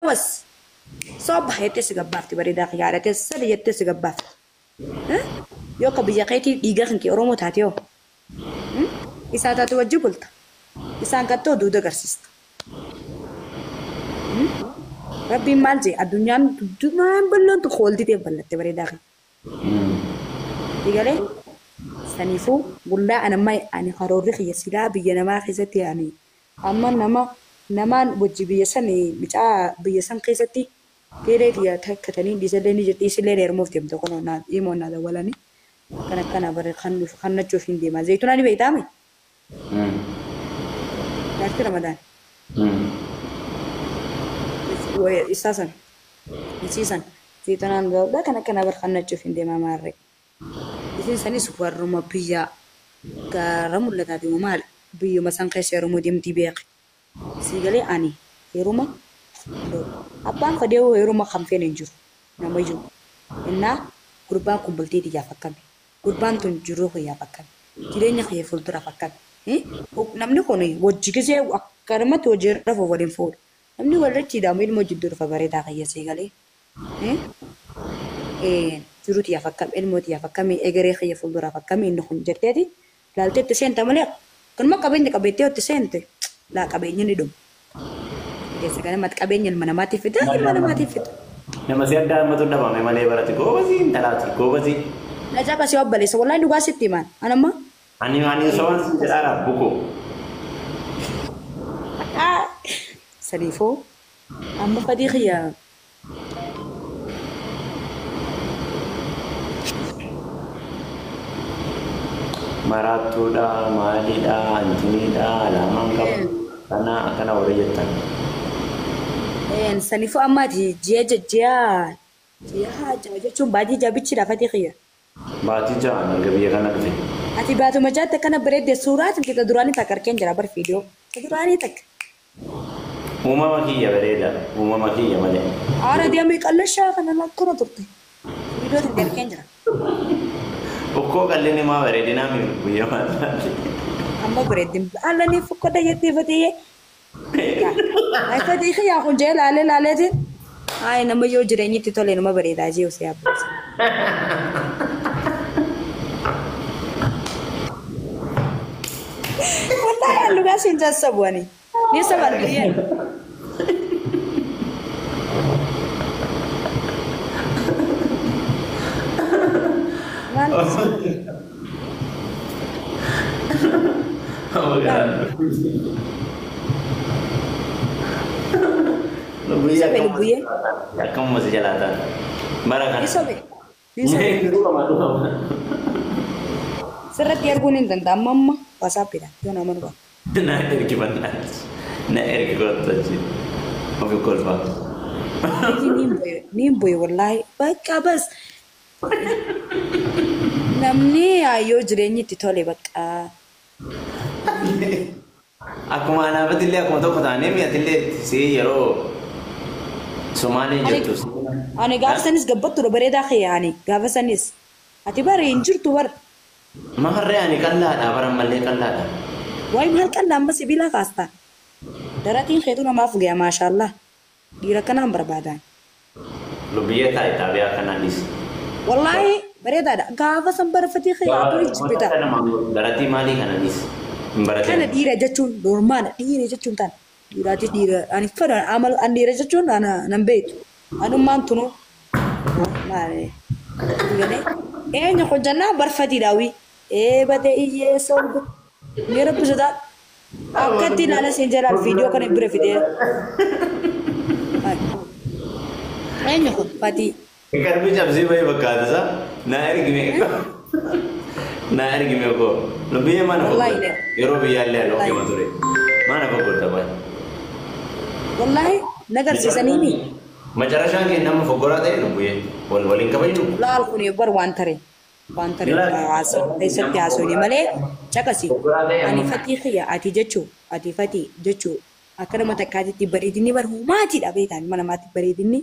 Was soba jettee si gabbaafti bareedaa yaadattee sadi jettee si gabbaafti. Yoo akka biyya keetii dhiiga kan kee Oromoo taate hoo isaa taate wajji bulta. Isaan kattoo duuda agarsiista. Rabbiin maal jee addunyaan addunyaan bal'oon tokko wal didee bal'atte bareedaa kee. Digalee saniifuu gullaa anamma ani karoorri kiyya silaa biyya namaa keessatti ani amma nama namaan wajji biyya san bicaa biyya san keessatti teelee tiyya takkatanii dhiisallee ni jirti isillee heerumuuf deemte kunoo naa dhimoon naa dawwalanii akkana akkana bare kan nachuuf hin deema zayituunaa ni beektaame jaarti Ramadaan isaa san isiisan zayituunaan gahuudha kan akkana bare kan nachuuf hin deema maarree isin sanis warruma biyya gaara mul'ataati moo maali biyyuma san keessa heerumuu deemtii beeke sii galee ani heeruma abbaan fedhee heeruma kan feene hin jiru namayyuu innaa gurbaan kun bultii tiyyaaf akkami gurbaan tun jiruu kiyyaaf akkami jireenya kiyya fuulduraaf akkami namni kun wajji gisee akkanumatti hojii rafuuf waliin fuudhu namni walirratti hidhamu ilmoo jidduu dhufa bareedaa kiyya sii galee jiruu tiyyaaf akkami ilmoo tiyyaaf akkami egeree kiyya fuulduraaf akkami inni kun jetteeti laalteetti seenta malee kanuma qabeenya qabeettee itti seente laa qabeenya ni dhuma. Keessa kanamatti qabeenya ilma namaatiif fida ilma namaatiif fida. Nama si adda ammatu dhabame malee barate goobazii intalaati goobazii. Na caqasii obboleessa wallaahi dhugaa sitti himaan anamma. Ani sobaan sin jedhaa bukoo. Saniifuu amma fadii kiyya Maraattuudha maaliidha antiniidha alaamaan qaba kana akkana warri jettan. Saniifuu amma ati ji'a ji'a ji'a jechuun baatii jabichiidha fadii kiyya. Baatii ja'an erga biyya kana dhufe. Ati baatuma jaatti akkana bareedde suuraa ati duraanii takka arkeen jira bar viidiyoo duraanii takka. Uumama kiyya bareeda uumama kiyya malee. Aara deemee qallashaa kana akkana turte. Viidiyoo takka arkeen jira. Okkoo qallinni maa bareedinaa mi guyyaa maal Amma bareedin allanii fukkoda jettee fatiyee. Ay fadii kiyyaa kun jee laalee laaleetiin. Ay nama yoo jireenyi itti tole nama bareedaa jee osoo yaabbooti. Wallahi allugaa siin sassabu ani. Ni saba alluyyeen. Maal Lubbuyyee Sobe lubbuyyee. Akkamuma si jalaa taate. Bara kana. Ni sobe. Ni sobe. Dhugama dhugama. Sirratti arguun hin danda'amu amma waasaappiidha. Yoo nama nu ba'a. Na ergi bannaas. Na ergi kottu achi. Ofi kolfaa. Niin bu'e wallaahi bakka bas. Namni yoo jireenyi itti tole bakka. Akkuma anaafatillee akkuma tokko taanee mi'atillee si yeroo Somaalee jirtu. Ani gaafa sanis gabbattuudha bareedaa kiyya ani gaafa sanis. Ati bara hin jirtu bara. Maharree ani qal'aadha bara ammallee qal'aadha. Waayee maal qal'aa amma sibiila kaasta. Daratiin keetu namaaf gaya maashaallah. Dhiira akkanaan barbaadan. Lubbiyyee taa'e xaabiyaa akkanaanis. Wallaahi bareedaadha. Gaafa san barfatee kiyya atu jibbita. Daratii maalii kanaanis hin Kana baratin. dhiira jechuun normaala dhiira jechuun tan. Dhiiraatis dhiira ani fedhan amal an dhiira jechuun ana nan beektu. Anummaan tunu maali. Galee eenyu hojjannaa barfatiidhaawi. Ee badee iyyee soolbe. Ni rabbi sodaa. Akkatti ilaala siin jalaan viidiyoo kana bira fidee. Eenyu kun fatii. Qarbii cabsii bahee fakkaata isaa na ergi mee na ergi mee koo lubbiyyee maana Wallaahi foggorta yeroo biyyaallee ani ogeema ture maana foggorta baay'ee. Wallaahi nagarsiisaniini. Macarashaan kee nama foggoraa ta'e lubbiyyee wal waliin kabajnu. Laal kun bar waan tare. Waan tare keessatti haasofne malee caqasi. Ani fatii kiyya ati jechuu ati fatii jechuu akka nama takkaatitti bareedinni bar humaatiidha beektaan mana namaatti bareedinni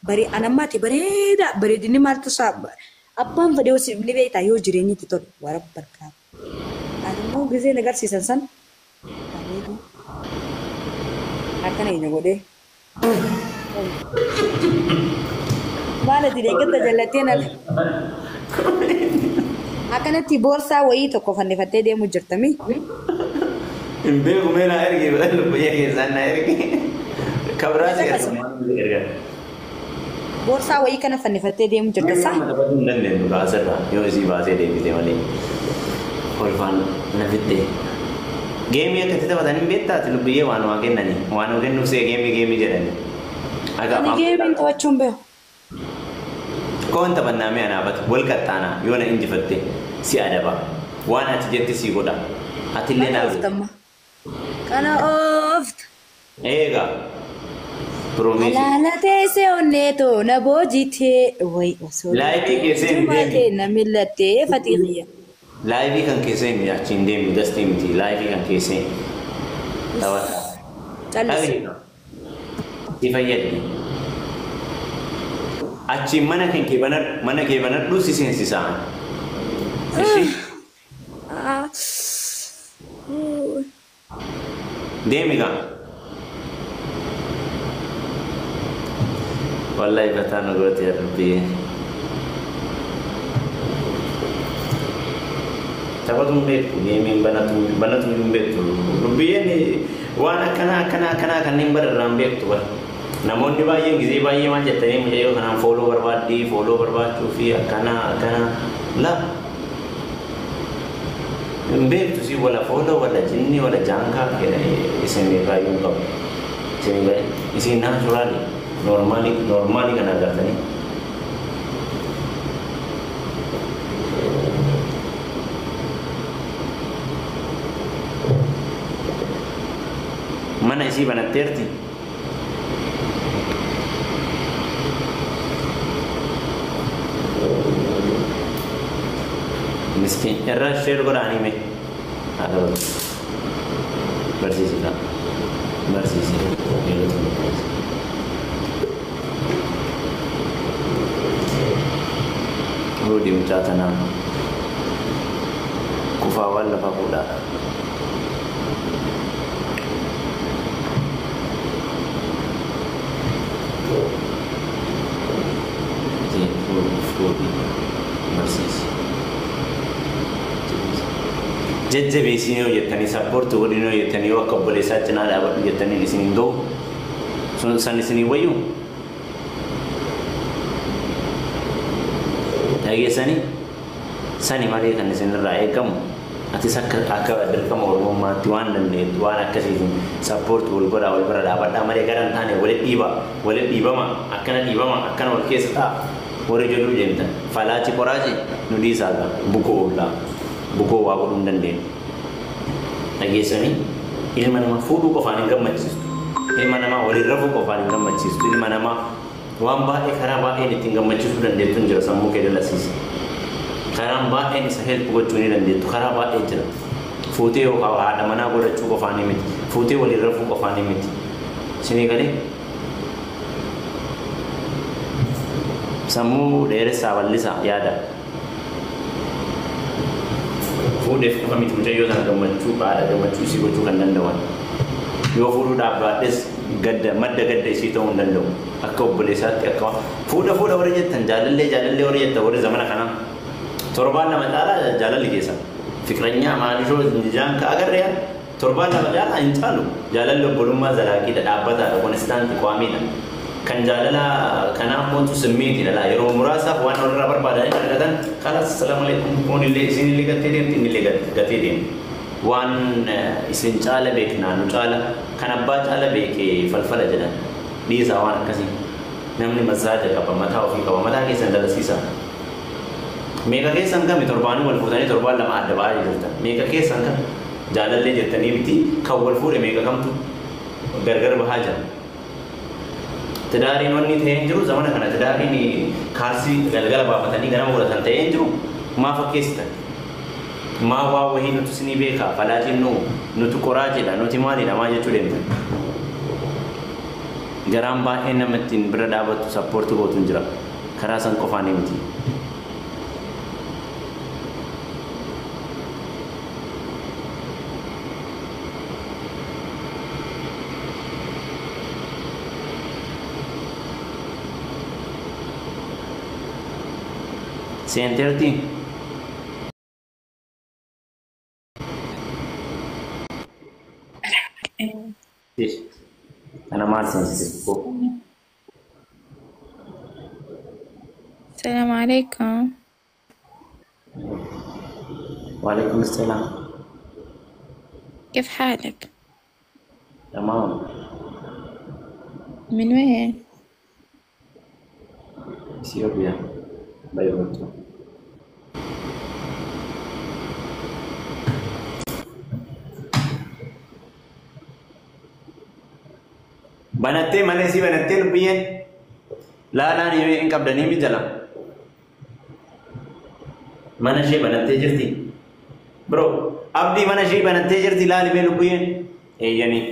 bare anammaatti bareeda bareedinni maaltu isaa abbaan fedhee osoo ni beektaa yoo jireenyi itti tole warra barkaa. Ani immoo gisee nagarsiisan san bareedu akkana eenyu godhee. Maal ati deeggarta jallattee nal. Akkanatti boorsaa wayii tokko fannifattee deemu jirtami. Hin beeku, mee naa ergi, lubbiyyee keessaan naa ergi. Kabraa si erga, maal erga. Boorsaa wayii kana fannifattee deemu jirta saa? Nama taphachuu hin dandeenyu kaasirraa yoo isii baasee deebite malee. Kolfaan na fixxe. Geemii akka itti taphatan hin beektaati lubbiyyee? Waan waa kennanii waan waa kennuuf see geemii geemii jedhanii. Akka Ani afaan geemiin taphachuu hin beeku. Koon taphannaa mi'a naafatu wal qaxxaanaa, yoo na injifatte si adaba. Waan ati jette si godha. Atillee Kana naa godhi. ooftamma. Kana oofta. Eegaa. Promise. Alaala teessee onneetoo na boojitee wayi osoo Laayifii keessee hin Jumatee deemi. na millattee fatii. Laayifii kan keessee hin achi hin deemnu, dastii miti. Laayifii kan keessee taphata. Callisi. Si fayyaddi. Achiin mana kan kee banadhu, mana kee banadhu, si seensisaan. Ishi Ah. deemi gaa. Wallahi bataa nu goote yaa Rabbi. Taphatu hin beektu, geemiin banatu banatu hin beektu. Lubbiyyeen waan akkanaa akkanaa akkanaa kanneen bara irraa hin beektu bara. Namoonni baay'een gizee baay'ee maal jettanii mucayyoo kanaan follow barbaaddii, follow barbaachuu fi akkanaa akkanaa la. Hin beektu si wala follow wala jinni wala jaankaa isin irraa hin qabu. Isin isin naturally normally normally kan agartanii. Mana isii banatteerti. Miskiin irra share godhaanii mee. Haa ta'u. Barsiisidha. Barsiisi. Yeroo tokko. Roodii mucaa tanaa kufaa waan lafa fuudhaa. Fuudhii barsiisi. Jajjabeessinii yoo jettanii, support godhinii yoo jettanii, yoo akka obboleessaa cinaa dhaabadhu jettanii isin hin ga'u. Sun san isinii wayyuu. Dhageessanii sani malee kan isinirraa eegamu, atis akka dirqama ormummaatti waan dandeettu waan akkasiitiin support wal godhaa, wal bira dhaabadhaa malee gara hin taane walitti dhiiba, walitti dhiibama, akkana dhiibama, akkana wal keessa ta'a warri jedhuu deemtan falaachi qoraachi nu dhiisaa gaa, bukoo oollaa bukoo waa godhuu hin dandeenyu. Dhageessanii, ilma namaa fuudhuu qofaan hin gammachiistu. Ilma namaa waliin rafuu qofaan hin gammachiistu. Ilma namaa waan baay'ee karaa baay'een ittiin gammachiisuu dandeettu hin jira, sammuu kee dalasiisa. Karaan baay'een isa help gochuu ni dandeettu, karaa baay'ee jira. Fuutee yookaan haadha manaa godhachuu qofaan miti. Fuutee waliin rafuu qofaan miti. Isinii galee? Sammuu dheeressaa, bal'isaa yaada. Fuudheef qofa miti mucayyoo sana gammachuu, haadha gammachuu isii gochuu kan danda'an. Yoo fuudhuu dhaabbaadhes gadda madda gadda isii ta'uu hin danda'u. Akka obboleessaatti akka fuudha fuudha warri jettan, jaalallee jaalallee warri jettan, warri zamana kanaa. Torbaan 2 caalaa jaalalli keessa. Fikiranyaa maalishoo jaan ka agarree torbaan 2 caalaa hin caalu. Jaalalli obbolummaa zalaaqiidha, dhaabbataadha, constant qaamiidha. Kan jaalala kanaa mootu simmeetiidha laa, yeroo muraasaaf waan walirraa barbaadanii argatan kalas, salaamu alaikum, kun illee isin illee gattee deemti, inni illee gatee deemti. Waan isin caala beeknaa, nu caala kan abbaa caala beekee falfala jedhan, dhiisaa waan akkasii. Namni mazaaja qaba, mataa ofii qaba, mataa keessan dalasiisa. Meeqa keessan kami torbaanii wal fuutanii torbaan 2 adda ba'aa jirtan? Meeqa keessan kami jaalallee jettanii miti kan wal fuudhe meeqa kamtu gargar bahaa jira? Tidaariin wanni ta'ee hin jiru zamana kana, tidaariin kaalsii galgala baafatanii ganama godhatan ta'ee hin jiru. Maa fakkeessitan? Maa waa wahii nuti isinii beekaa, falaatiin nu nuti qoraa jedha, nuti maalidha maa jechuu deemtan? Garaan baay'een nama ittiin bira dhaabattu, support gootu hin jira. Karaa san qofaanii miti. Seenteerti. Kana maal seensise? السلام عليكم. وعليكم السلام. كيف حالك؟ تمام. من وين؟ إثيوبيا بيروت. Banattee malee si banattee lubbiyyeen laalaan hin qabdanii mi jala. Mana ishee banattee jirti. Bro, abdii mana ishee banattee jirti laali mee lubbiyyeen. Eeyyanii.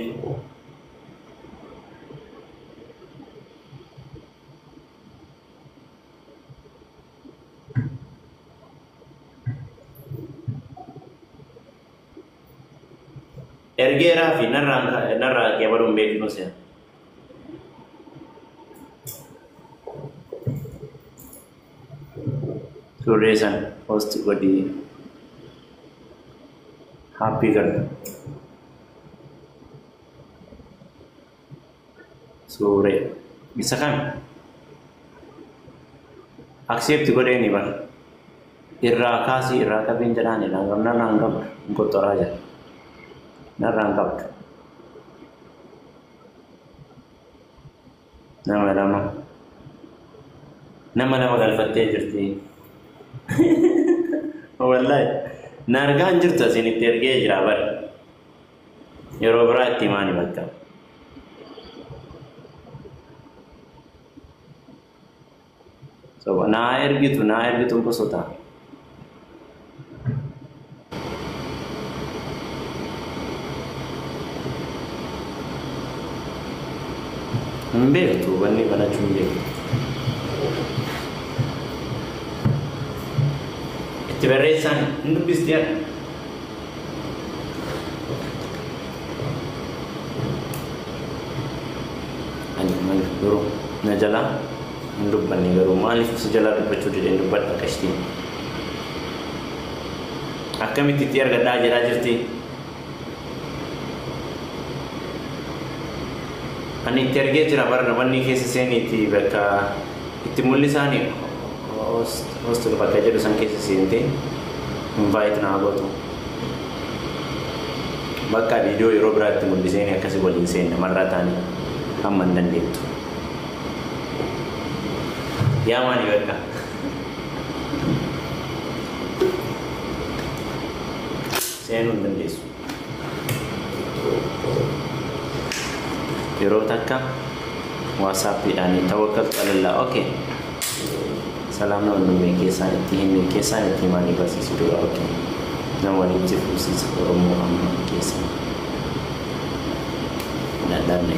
Ergeeraa fi narraa qeebaluun beeknu seera. Suurree san post godhii happy girl. Suuree isa kam accept godheeni bara irraa kaasii irraa qabiin jedhaan narraa hin qabdu hin qoxxoraa jira narraa hin qabdu nama lama galfattee jirti. Wallahi na argaa hin jirtu asinitti ergee jira bara yeroo biraa itti himaani bakka. So naa ergitu gosoota. Hin beektu wanni banachuu hin beektu. Itti barreessaan hin dubbisti yaada. Ani maaliif garuu na jalaa hin dubbanne garuu maaliif si jalaa dubbachuu dideen dubbadha qashtiin. Akkamitti itti argadhaa jedhaa jirti. Ani itti argee jira barra wanni keessa seeniitti bakka itti mul'isaanii host bakka jedhu san keessa seentee invite naa gootu. Bakka viidiyoo yeroo biraatti mul'iseen akkasii waliin seenna marraa taanii hamma hin dandeettu. Yaa maali bakka? Seenuu hin dandeessu. Yeroo takka waasaappiidhaan tawakkaltu alallaa okay. Salaam na wandummee keessaan itti himee keessaan itti himaanii barsiisu dura okay. Nama walitti fuusiisa Oromoo amma keessan. Dadhabne.